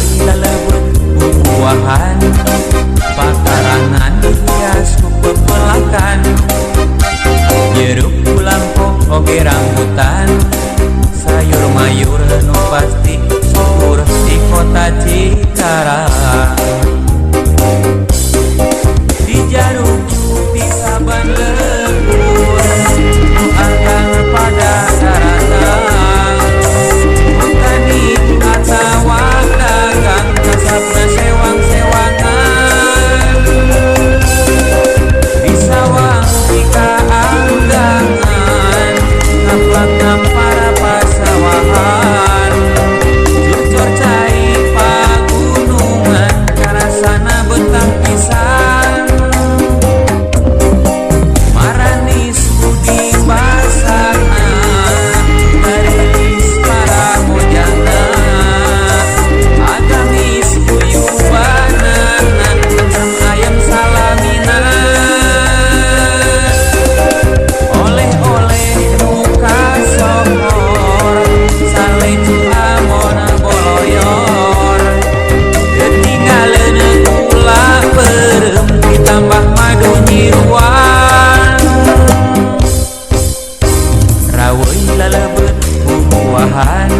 Raweuh laleubeut bubuahan, pakarangan hias ku pepelakan, jeruk kulampo oge rambutan, sayur mayur nu pasti subur di kota Cikarang. Di Jaruk di saban lembur, nu akang pada daratang, tani atawa dagang kasapna sewang-sewangan, di sawang di kaanggangan ngaplak ngampar pasawahan, cucur cai pagunungan karasana betah pisan, maranis budi basana garilis para mojana, agamis guyubanana tentrem ayem salamina, oleh-oleh nu kasohor salecu Ambon boloyor, ketinggaleun gula beureum ditambah madu nyiruan. Raweuh laleubeut bubuahan,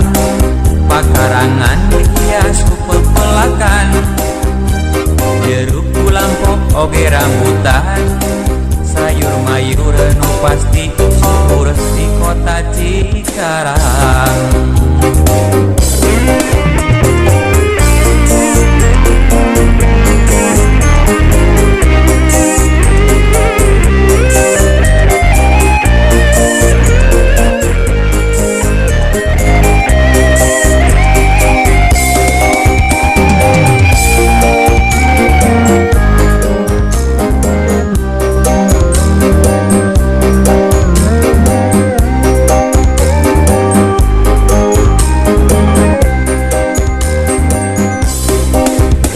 pakarangan dihias ku pepelakan, jeruk kulampok oge rambutan, sayur mayur nu pasti subur di kota Cikarang.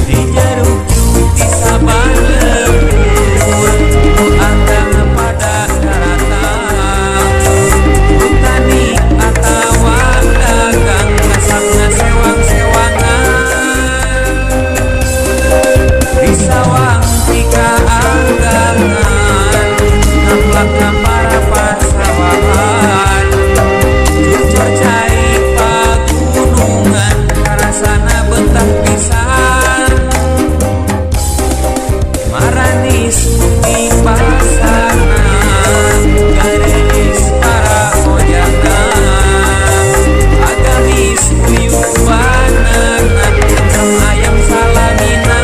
Di Jeruk di saban lembur, nu akang pada daratang, tani atawa dagang kasapna sewang-sewangan, di sawang di kaanggangan ngaplak ngampar pasawahan, cucur cai pagunungan karasana betah pisan, maranis budi basana garilis para mojana, agamis guyubanana tentrem ayem salamina,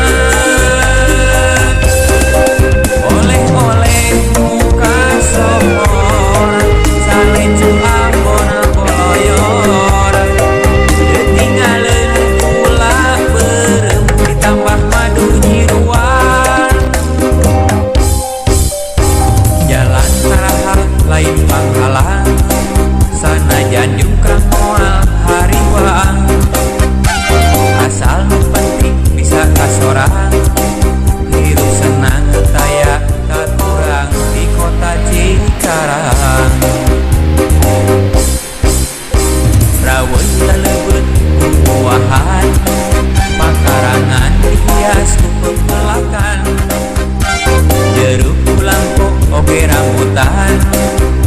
oleh-oleh nu kasohor salecu Ambon boloyor, ketinggaleun gula beureum ditambah madu nyiruan. Jalan tarahal lain panghalang, sanajan jungkrang moal hariwang, asal nu penting bisa kasorang, hirup senang taya kakurang di kota Cikarang. Raweuh laleubeut bubuahan, pakarangan dihias ku pepelakan, jeruk kulampok oge rambutan,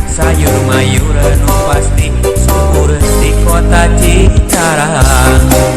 sayur mayur nu pasti subur di kota Cikarang.